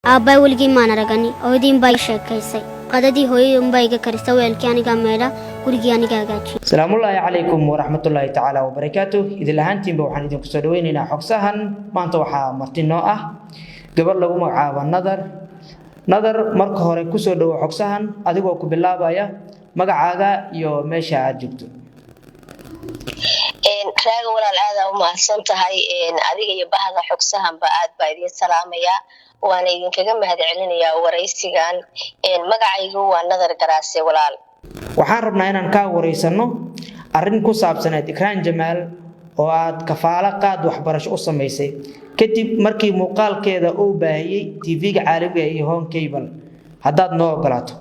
Aabbay weligii maan aragani. Hooyadiin baa ii sheekaysay. Qadadii hooyadii unbaa iga karisa, weelkii anigaa meedha, gurigii anigaa hagaajiya. Asalaamullaahi calaykum waraxmatullaahi tacaala wabarakaatu. Idil ahaantiinba waxaan idinku soo dhaweynaynaa Xogsahan. Maanta waxaa marti noo ah gabar lagu magacaabo Nadar. Nadar, marka hore kusoo dhawo Xogsahan, adigoo ku bilaabaya magacaaga iyo meesha aad joogto. Raaga walaal, aadaa u mahadsan tahay. Adiga iyo bahda Xogsahanba aad baa idiin salaamayaa, waana idinkaga mahad celinayaa waraysigan. Magacaygu waa Nadar Garaase, walaal. Waxaan rabnaa inaan kaa wareysano arrin ku saabsaneed Ikraan Jamaal oo aad kafaalo qaad waxbarasho u samaysay kadib markii muuqaalkeeda uu baahiyey TV-ga caalamiga iyo Horn Cable, haddaad noo ogolaato.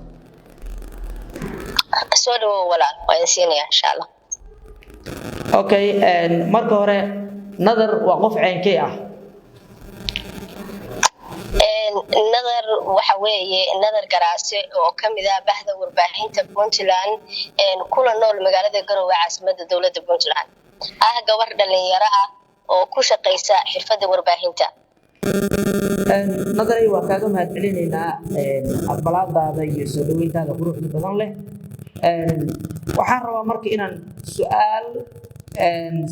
Soo dhawow walaal, waa idin siinaya insha Allah. Okay, marka hore, Nadar waa qof ceynkee ah? Nadar waxa weeye Nadar Garaase oo kamid ah bahda warbaahinta Puntland, kula nool magaalada Garowe, caasimada dowladda Puntland, ah gabar dhalinyaro ah oo ku shaqaysa xirfadda warbaahinta. Nadaray, waa kaaga mahad celinaynaa aqbalaadaada iyo soo dhaweyntaada quruxda badan leh. Waxaan rabaa marka inaan su-aal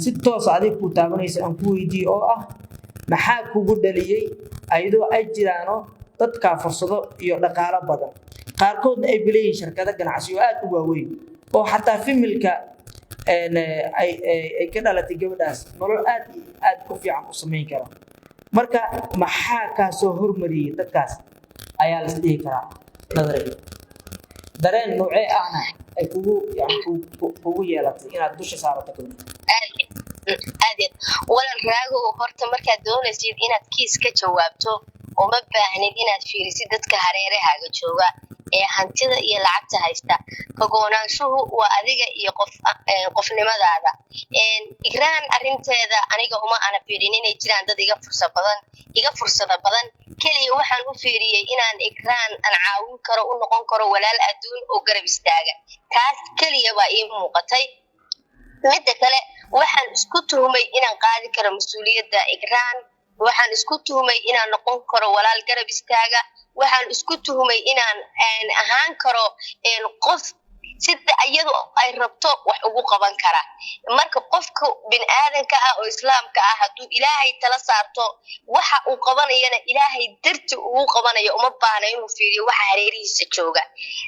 si toosa adig ku taabanaysa aan ku weydiiyo, oo ah: maxaa kugu dhaliyey, ayadoo ay jiraano dadkaa fursado iyo dhaqaalo badan, qaarkoodna ay bileeyihiin shirkado ganacsi oo aad u waaweyn, oo xataa family-ka ay ka dhalatay gabadhaas nolol aad iyo aad u fiican u samayn kara? Marka maxaa kaa soo hormariyey dadkaas ayaa la isdhihi karaa, Nadaray? Dareen noocee ahna ay kugu yani kugu yeelatay inaad dusha saarato gabadha? Aad walaal Raago, horta markaad doonaysid inaad kiis ka jawaabto, uma baahnid inaad fiirisid dadka hareerahaaga jooga ee hantida iyo lacagta haysta. Ka goonaanshuhu waa adiga iyo qof qofnimadaada. Igraan arrinteeda aniga uma ana fiirin inay jiraan dad iga fursa badan, iga fursada badan. Keliya waxaan u fiiriyey inaan Igraan aan caawin karo, u noqon karo walaal adduun oo garab istaaga. Taas keliya baa ii muuqatay. Midda kale, waxaan isku tuhmay inaan qaadi karo mas-uuliyadda Igraan. Waxaan isku tuhmay inaan noqon karo walaal garab istaaga. Waxaan isku tuhmay inaan ahaan karo qof sida iyadu ay rabto wax ugu qaban kara. Marka qofka bini aadanka ah oo Islaamka ah, hadduu Ilaahay tala saarto, waxa uu qabanayana Ilaahay darti ugu qabanayo, uma baahna inuu fiiriyo waxa hareerihiisa jooga.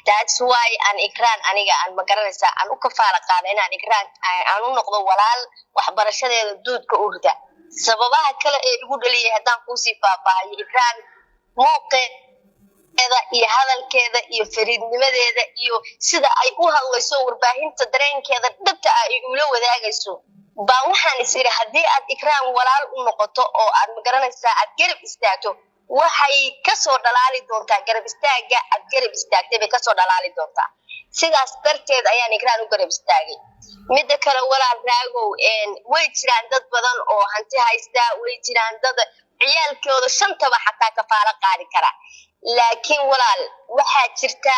That's why aan Ikraan aniga aan, magaranaysaa, aan u kafaala qaada inaan Ikraan aan u noqdo walaal waxbarashadeeda duudka u rida. Sababaha kale ee igu dhaliyay haddaan kuusii faahfaahayo, Ikraan muuqeeda iyo hadalkeeda iyo fariidnimadeeda iyo sida ay u hadlayso, warbaahinta dareenkeeda dhabta ah ay ula wadaagayso, baa waxaan is idhi haddii aad Ikraan walaal u noqoto oo aad, magaranaysaa, aad garab istaagto, waxay kasoo dhalaali doontaa garab istaagga aad garab istaagtay bay kasoo dhalaali doontaa. Sidaas darteed ayaan Ikraan u garab istaagay. Midda kale, walaal Raagow, way jiraan dad badan oo hanti haysta, way jiraan dad ciyaalkooda shantaba xataa kafaalo qaadi kara, laakiin walaal, waxaa jirta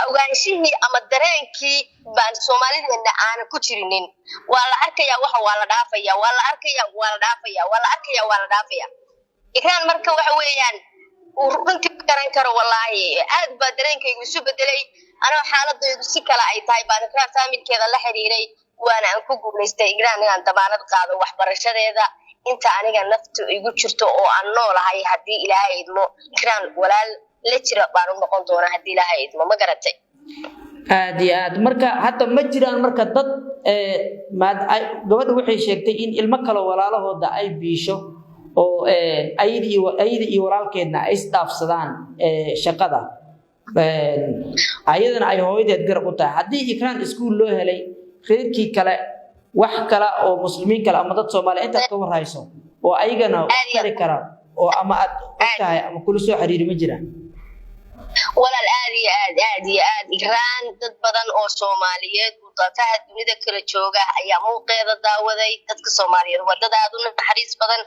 ogaanshihii ama dareenkii baan Soomaalideena aanan ku jirinin. Waa la arkaya waxa, waa la dhaafaya, waa la arkaya, waa la dhaafaya, waa la arkaya, waa la dhaafaya. Ikraan marka waxa weeyaan uu runtii garan karo. Wallaahi, aad baa dareenkaygu isu bedelay. Anoo xaaladaydu si kale ay tahay baan Ikraan family-keeda la xiriiray, waana aan ku guulaystay Ikraan inaan damaanad qaado waxbarashadeeda inta aniga naftu igu jirto oo aan noolahay. Haddii Ilaahay idmo, Ikraan walaal la jira baan u noqon doonaa, haddii Ilaahay idmo. Ma garatay? Aad iyo aad. Marka hadda ma jiraan marka dad gabadha waxay sheegtay in ilmo kale walaalahooda ay biisho oo ayada iyo walaalkeedna ay isdhaafsadaan shaqada, ayadana ay hooyadeed garab u tahay. Haddii Ikraan iskuul loo helay, reerkii kale, wax kale oo Muslimiin kale ama dad Soomaaliya intaad ka warhayso oo ayagana wax tari kara oo ama aad og tahay ama kula soo xiriiri ma jiraan? Walaal, aad iyo aad, aad iyo aad. Ikraan dad badan oo Soomaaliyeed oo daafaha dunida kala jooga ayaa muuqeeda daawaday. Dadka Soomaaliyeed waa dad aad u naxariis badan,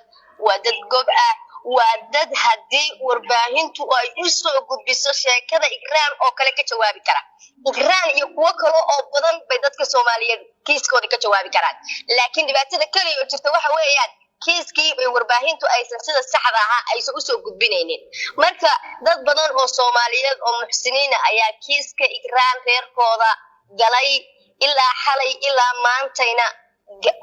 waa dad gob ah, waa dad haddii warbaahintu ay u soo gudbiso sheekada Ikraan oo kale ka jawaabi kara. Ikraan iyo kuwo kale oo badan bay dadka Soomaaliyeed kiiskooda ka jawaabi karaan, laakiin dhibaatada keliya oo jirta waxa weeyaan Kiiskii bay warbaahintu aysan sida saxda ahaa aysan usoo gudbinaynin. Marka dad badan oo Soomaaliyeed oo muxsiniina ayaa kiiska Ikraan reerkooda galay ilaa xalay ilaa maantayna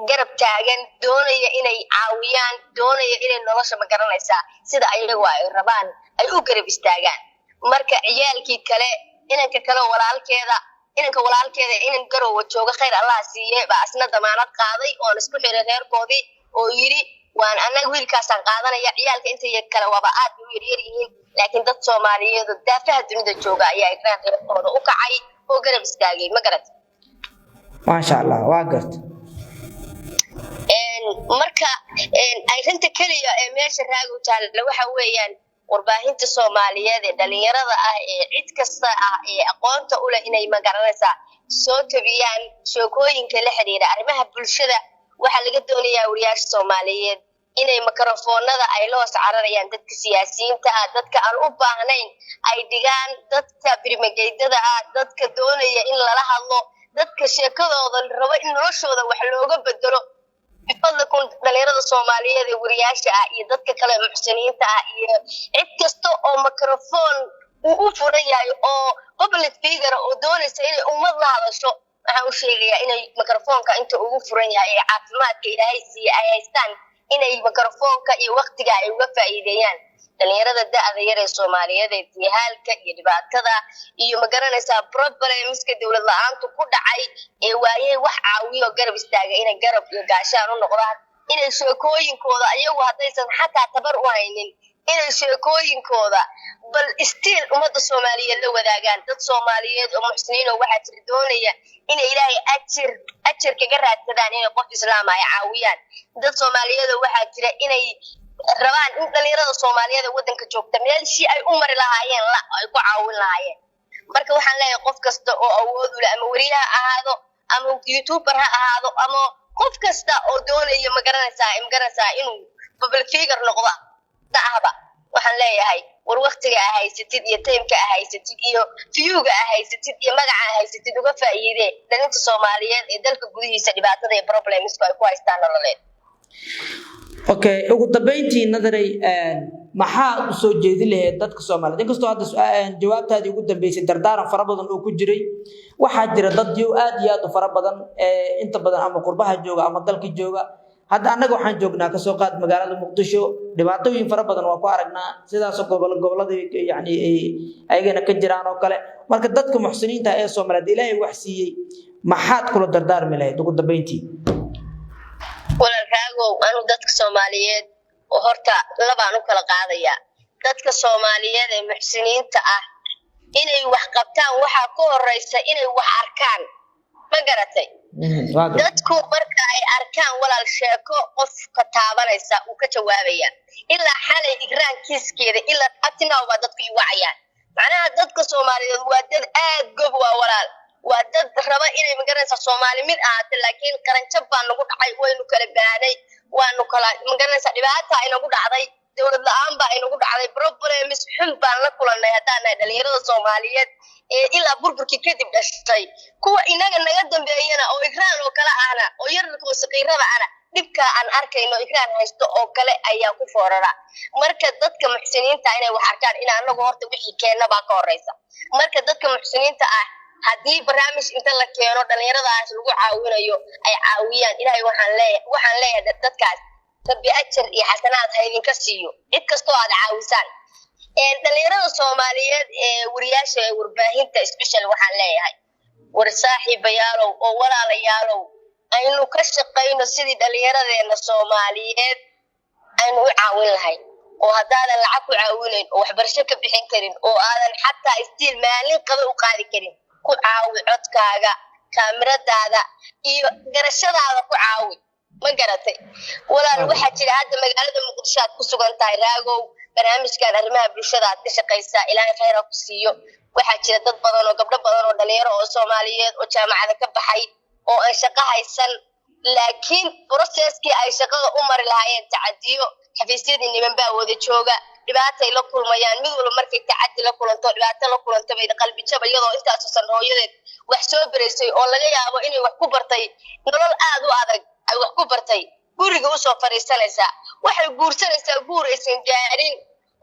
garab taagan, doonaya inay caawiyaan, doonaya inay nolosha, ma garanaysaa, sida ayagu ay rabaan ay u garab istaagaan. Marka ciyaalkii kale, inanka kale walaalkeeda, inanka walaalkeeda, inan Garowa jooga, khayr Allah siiye, baa asna damaanad qaaday oon isku xiray reerkoodii oo yidhi waan annaga wiilkaasaan qaadanaya. Ciyaalka inta kale waaba aad bay u yaryar yihiin, laakiin dad Soomaaliyeed oo daafaha dunida jooga ayaa Ikraan reerkooda u kacay oo garab istaagay, ma garat? Maasha Allah, waa garta. Marka arrinta keliya ee meesha, Raagow, taalla waxa weeyaan warbaahinta Soomaaliyeed ee dhalinyarada ah ee cid kasta ah ee aqoonta u leh inay, ma garanaysaa, soo tabiyaan sheekooyinka la xiriira arrimaha bulshada. Waxaa laga doonayaa wariyaasha Soomaaliyeed inay mikrofoonada ay la hoos cararayaan dadka siyaasiyiinta ah, dadka aan u baahnayn ay dhigaan, dadka birmageydada ah, dadka doonaya in lala hadlo, dadka sheekadooda rabo in noloshooda wax looga bedelo. Bifadlikum, dhalinyarada Soomaaliyeed ee wariyaasha ah iyo dadka kale muxsiniinta ah iyo cid kasta oo microphone uu u furan yahay oo public figure oo doonaysa inay ummad la hadasho, waxaan u sheegayaa inay microfoonka inta ugu furan yahay ee caafimaadka Ilaahay siiye ay haystaan inay microfoonka iyo waqtiga ay uga faa'iideeyaan dhalinyarada da'da yar ee Soomaaliyeed ee tihaalka iyo dhibaatada iyo, ma garanaysaa, problemska dowlad la'aantu ku dhacay ee waayey wax caawiyo garab istaaga, inay garab iyo gaashaan u noqdaan, inay sheekooyinkooda iyagu haddaysan xataa tabar u haynin inay sheekooyinkooda bal still ummadda Soomaaliyeed la wadaagaan. Dad Soomaaliyeed oo muxsiniin oo waxaa jira doonaya inay Ilaahay ajir kaga raadsadaan inay qof Islaama ay caawiyaan. Dad Soomaaliyeed oo waxaa jira inay rabaan in dhalinyarada Soomaaliyeed ee waddanka joogta meelshii ay u mari lahaayeen la ay ku caawin lahaayeen. Marka waxaan leeyahay qof kasta oo awood u leh, ama weriye ha ahaado ama youtuber ha ahaado ama qof kasta oo doonaya, ma garanaysaa, inuu public figure noqdo ahba, waxaan leeyahay war waktiga a haysatid iyo timeka a haysatid iyo viewga a haysatid iyo magaca a haysatid uga faa'iidee dhalinta Soomaaliyeed ee dalka gudihiisa dhibaatada iyo problemsku ay ku haystaan nololeed. Okay, ugu dambeyntii, Nadarey, maxaa u soo jeedin lahayd dadka Soomaaliyeed? Inkastoo hadda jawaabtaadii ugu dambeysay dardaaran fara badan oo ku jiray, waxaa jira dad yo aad iyo aad u fara badan ee inta badan ama qurbaha jooga ama dalka jooga. Hadda annaga waxaan joognaa, kasoo qaad, magaalada Muqdisho. Dhibaatooyin fara badan waa ku aragnaa, sidaasoo gobolada yani ay ayagana ka jiraan oo kale. Marka dadka muxsiniinta ee Soomaaliyeed Ilaahay wax siiyey, maxaad kula dardaarmi lahayd ugu dambeyntii? Walaalkaagow, anu dadka Soomaaliyeed oo horta labaan u kala qaadayaa. Dadka Soomaaliyeed ee muxsiniinta ah inay wax qabtaan waxaa ka horeysa inay wax arkaan, ma garatay? Waa gartay. Dadku marka ay arkaan, walaal, sheeko qofka taabanaysa, uu ka jawaabaya. Ilaa xalay Igraan kiiskeeda ilaa abtinaw baa dadku i wacayaan. Macnaha dadka Soomaaliyeed waa dad aad gob waa, walaal, waa dad raba inay, magaranaysa, Soomaali mid ahaata, laakiin qaranjab baa nagu dhacay, waynu kala baanay, waanu kala, magaranaysa, dhibaata inagu dhacday, dowlad la'aan baa inagu dhacday, problems xun baan la kulannay haddaan nahay dhalinyarada Soomaaliyeed ee ilaa burburkii kadib dhashay. Kuwa inaga naga dambeeyana oo Ikraan oo kale ahna oo yararka oo saqiirada ahna, dhibka aan arkayno Ikraan haysto oo kale ayaa ku foorara. Marka dadka muxsiniinta inay wax arkaan in anagu horta wixii keenna baa ka horeysa. Marka dadka muxsiniinta ah haddii barnaamij inta la keeno dhalinyaradaas lagu caawinayo ay caawiyaan, Ilaahay waxaan leeyahay dadkaas Rabbi ajar iyo xasanaad ha idinka siiyo cid kastoo aad caawisaan. Dhalinyarada Soomaaliyeed ee wariyaasha ee warbaahinta special waxaan leeyahay, war saaxiibayaalow oo walaalayaalow, aynu ka shaqayno sidii dhalinyaradeena Soomaaliyeed aynu u caawin lahayn. Oo haddaadan lacag ku caawinayn oo waxbarasho ka bixin karin oo aadan xataa istiil maalin qaba u qaadi karin, ku caawi codkaaga, kaamiradaada iyo garashadaada ku caawi, ma garatay, walaal? Waxaa jira hadda magaalada Muqdisho aad ku sugan tahay, Raagow, barnaamijkan arrimaha bulshada aad ka shaqaysaa, Ilaahay khayr ha ku siiyo. Waxaa jira dad badan oo gabdho badan oo dhalinyaro oo Soomaaliyeed oo jaamacada ka baxay oo aan shaqo haysan, laakiin processkii ay shaqada u mari lahaayeen tacadiyo, xafiisyadii niman baa wada jooga, dhibaatay la kulmayaan. Mid walba markay tacadi la kulanto, dhibaato la kulanto, bay qalbi jab, iyadoo intaasusan hooyadeed wax soo baraysay oo laga yaabo inay wax ku bartay nolol aad u adag ay wax ku bartay. Guriga usoo fadhiisanaysaa, waxay guursanaysaa guur aysan gaarin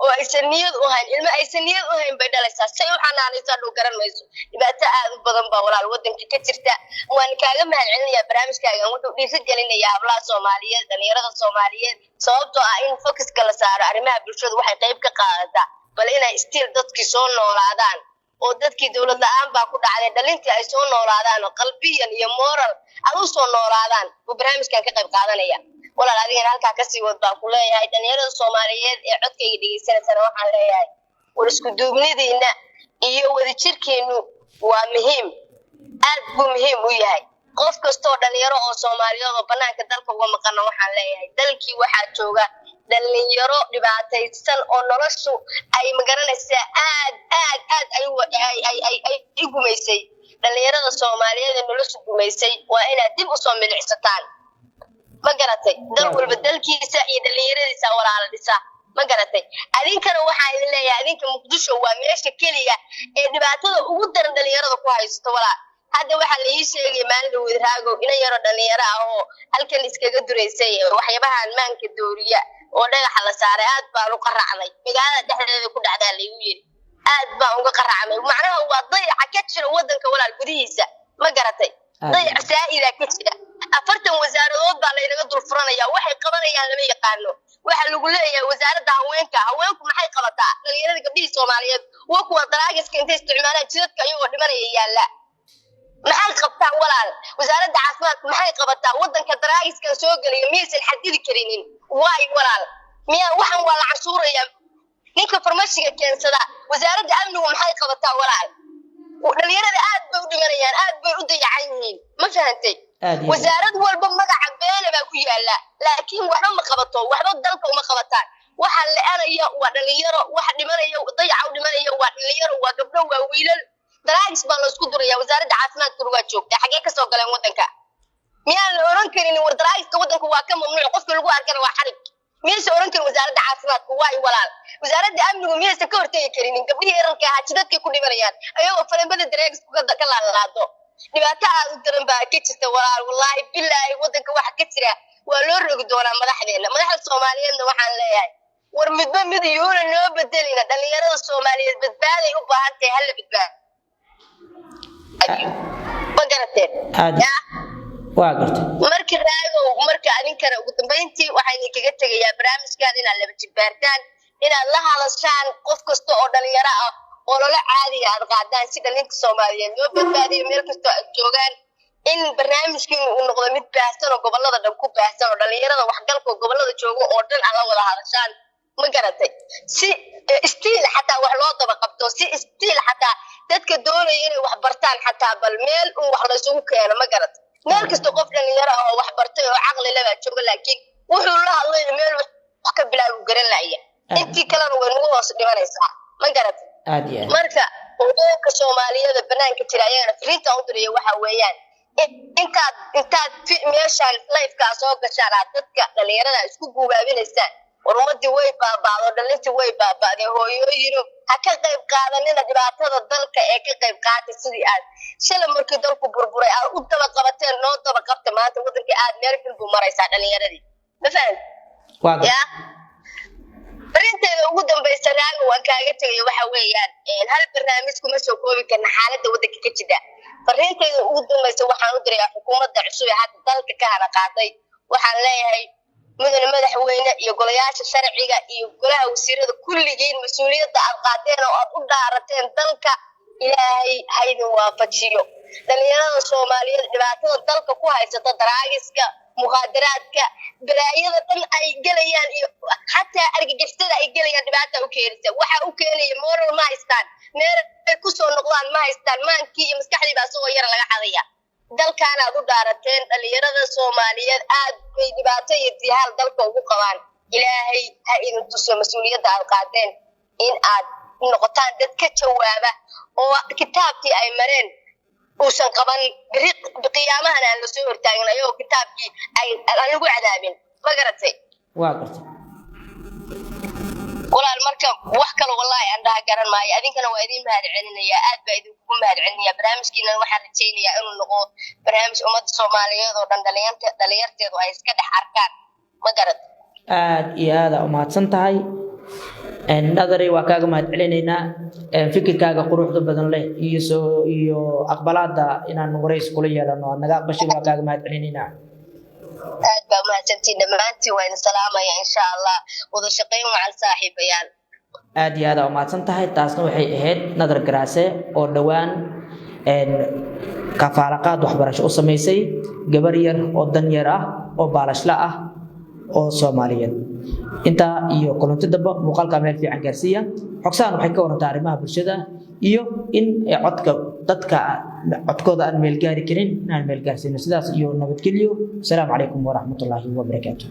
oo aysan niyad u hayn. Ilmo aysan niyad u hayn bay dhalaysaa, say u xanaanaysaa dhow garan mayso. Dhibaato aad u badan baa, walaal, wadanka ka jirta. Waan kaaga mahad celinayaa barnaamijkaagan. Wuxuu dhiiri gelinayaa hablaha Soomaaliyeed, dhalinyarada Soomaaliyeed, sababtoo ah in focuska la saaro arrimaha bulshadu waxay qayb ka qaadataa bal inay still dadkii soo noolaadaan, oo dadkii dowlad la-aan baa ku dhacday, dhalintii ay soo noolaadaan oo qalbiyan iyo moral ay u soo noolaadaan buu barnaamijkan ka qayb qaadanaya. Walaal, adigana halkaa kasii wad baan ku leeyahay. Dhalinyarada Soomaaliyeed ee codkayga dhegeysanaysana waxaan leeyahay, war isku duubnidiina iyo wadajirkiinu waa muhiim, aad buu muhiim u yahay. Qof kastoo dhalinyaro oo Soomaaliyeed oo banaanka dalka uga maqana waxaan leeyahay, dalkii waxaa jooga dhalinyaro dhibaataysan oo noloshu ay magaranaysaa aad aad aad ay u gumaysay. Dhalinyarada Soomaaliyeed ee noloshu gumaysay waa inaad dib usoo milicsataan, ma garatay? Dal walba dalkiisa iyo dhalinyaradiisa walaala dhisa, ma garatay? Adinkana waxaa idin leeyahay, adinka Muqdisho waa meesha keliya ee dhibaatada ugu daran dhalinyarada ku haysato, walaal. Hadda waxaa la ii sheegay maalin dhaweyd, Raagow, ina yaroo dhalinyaro ah oo halkan iskaga duraysay waxyaabahan maanka dooriya oo dhagaxa la saaray. Aad baan u qaracnay, magaalada dhexdeeda ku dhacdaa laygu yidhi. Aad baan uga qaracnay. Macnaha waa dayaca ka jira wadanka, walaal, gudihiisa, ma garatay? Dayac saa'ida ka jira. 40 wasaaradood baa laynaga dul furanaya, waxay qabanayaan lama yaqaano. Waxaa lagu leeyahay wasaaradda haweenka. Haweenku maxay qabataa? Dhalinyarada, gabdhihii Soomaaliyeed waa kuwa daraagiska intay isticmaalaan jidadka ayagoo dhimanaya yaalla. Maxay qabtaan, walaal? Wasaaradda caafimaadka maxay qabataa? Wadanka daraagiskan soo gelaya miyaysan xadidi karinin? Waay, walaal, miyaa waxan waa la canshuuraya ninka farmashiga keensada? Wasaaradda amnigu maxay qabataa, walaal? Dhalinyarada aad bay u dhimanayaan, aad bay u dayacan yihiin, ma fahantay? Wasaarad walba magaca beena baa ku yaala, laakiin waxba ma qabato, waxba dalka uma qabataan. Waxa la-anaya waa dhalinyaro, waxa dhimanaya, dayaca u dhimanaya waa dhalinyaro, waa gabdho, waa wiilal. Daraagis baa laisku duraya. Wasaaradda caafimaadkuna waa joogtaa. Xaggee kasoo galeen wadanka? Miyaan la oran karin, war daraagiska wadanka waa ka mamnuuc, qofka lagu arkana waa xarig? Miyaysa oran karin wasaaradda caafimaadku? Waay, walaal, wasaaradda amnigu miyaysa ka hortegi karinin? Gabdhihii erarka ahaa jidadkay ku dhimanayaan ayagoo faleembada daraagisku ka laalaado. Dhibaato aad u daran baa ka jirta, walaal. Wallaahi bilaahi, wadanka waxa ka jira waa loo rogi doonaa madaxdeena. Madaxda Soomaaliyeedna waxaan leeyahay, war midba mid yuuna noo bedelina. Dhalinyarada Soomaaliyeed badbaaday u baahan tahay, hala badbaado, ma garateen? Waa gartay. Marka, Raagow, marka adinkana ugu dambayntii waxaan idinkaga tegayaa barnaamijkan inaad laba jibbaartaan, inaad la hadashaan qof kasta oo dhalinyaro ah oo loola caadiga aad qaadaan, si dhalinta Soomaaliyeed loo badbaadiyo meel kastoo aad joogaan. In barnaamijkiinu uu noqdo mid baahsan oo gobolada dhan ku baahsan, oo dhalinyarada waxgalka oo gobolada joogo oo dhan aad la wada hadashaan, ma garatay? Si stiil xataa wax loo daba qabto, si stiil xataa dadka doonaya inay wax bartaan xataa bal meel un wax laysugu keeno, ma garatay? Meel kasta qof dhalinyaro ah oo wax bartay oo caqli le baa jooga, laakiin wuxuu la hadlayo meel wax ka bilaabu garan laya. Intii kalena way nagu hoos dhimanaysaa, ma garatay? Aad iyo aad. Marka haweenka Soomaaliyada banaanka jira ayagana fariinta u diraya waxa weeyaan, intaad meeshaan lifekaa soo gashaan, aad dadka dhalinyarada isku guubaabinaysaan, war ummadii way baaba'do, dhalintii way baaba'deen. Hooyooyino, ha ka qayb qaadanina dhibaatada dalka ee ka qayb qaata sidii aad shalay markii dalku burburay aad u daba qabateen. Noo daba qabta. Maanta wadankii aad meel xun buu maraysaa dhalinyaradii, ma fahamti? Waa gartay. Ya, farinteeda ugu dambaysa, Raaga, waan kaaga tegayo waxa weeyaan, hal barnaamij kuma soo koobi karna xaaladda waddanka ka jira. Fariinteyda ugu dambaysa waxaan u dirayaa xukuumadda cusub ee hadda dalka ka hana qaaday. Waxaan leeyahay, mudane madaxweyne iyo golayaasha sharciga iyo golaha wasiirada, kulligiin mas-uuliyadda aad qaadeen oo aad u dhaarateen dalka, Ilaahay ha idin waafajiyo. Dhalinyarada Soomaaliyeed dhibaatada dalka ku haysata, daraagiska, muqaadaraadka, balaayada dhan ay gelayaan iyo xataa argagixisada ay gelayaan, dhibaata u keenaysa. Waxa u keenaya moral ma haystaan, meel ay kusoo noqdaan ma haystaan. Maankii iyo maskaxdii baa isagoo yara laga xadaya. Dalkaanaad u dhaarateen, dhalinyarada Soomaaliyeed aad bay dhibaato iyo dihaal dalka ugu qabaan. Ilaahay ha idin tuso mas-uuliyadda aad qaadeen in aad noqotaan dad ka jawaaba oo kitaabkii ay mareen uusan qaban beri qiyaamahan aan lasoo hortaagin ayagoo kitaabkii ay aan lagu cadaabin, ma garatay? Waa gartay. Walaal, marka wax kale wallahi aan dhaha garan maayo. Adinkana waa idin mahad celinayaa, aad baa idinkugu mahad celinaya. Barnaamijkiinan waxaan rajaynayaa inuu noqdo barnaamij ummadda Soomaaliyeed oo dhan dhalinyarteedu ay iska dhex arkaan. Ma garad? Aad iyo aada umahadsan tahay, Nadarey. Waa kaaga mahad celinaynaa fikirkaaga quruxda badan leh iyo soo iyo aqbalaada inaan warays kula yeelano aad naga aqbashay. Waa kaaga mahad celinaynaa. Aad baa umahadsantiin dhammaantiin. Waa idin salaamaya, insha Allah. Wada shaqayn wacan, saaxiibayaal. Aad iyo aad aa umahadsan tahay. Taasna waxay ahayd Nadar Garaase oo dhowaan kafaalaqaad waxbarasho u samaysay gabar yar oo dan yar ah oo baalashla ah oo Soomaaliyeed. Intaa iyo kulanti dambe, muuqaalka meel fiican gaarsiiya. Xogsaan waxay ka warantaa arrimaha bulshada iyo in codka dadka codkooda aan meel gaari karin inaan meel gaarsiino. Sidaas iyo nabadgelyo. Asalaamu calaykum waraxmatullaahi wabarakaatu.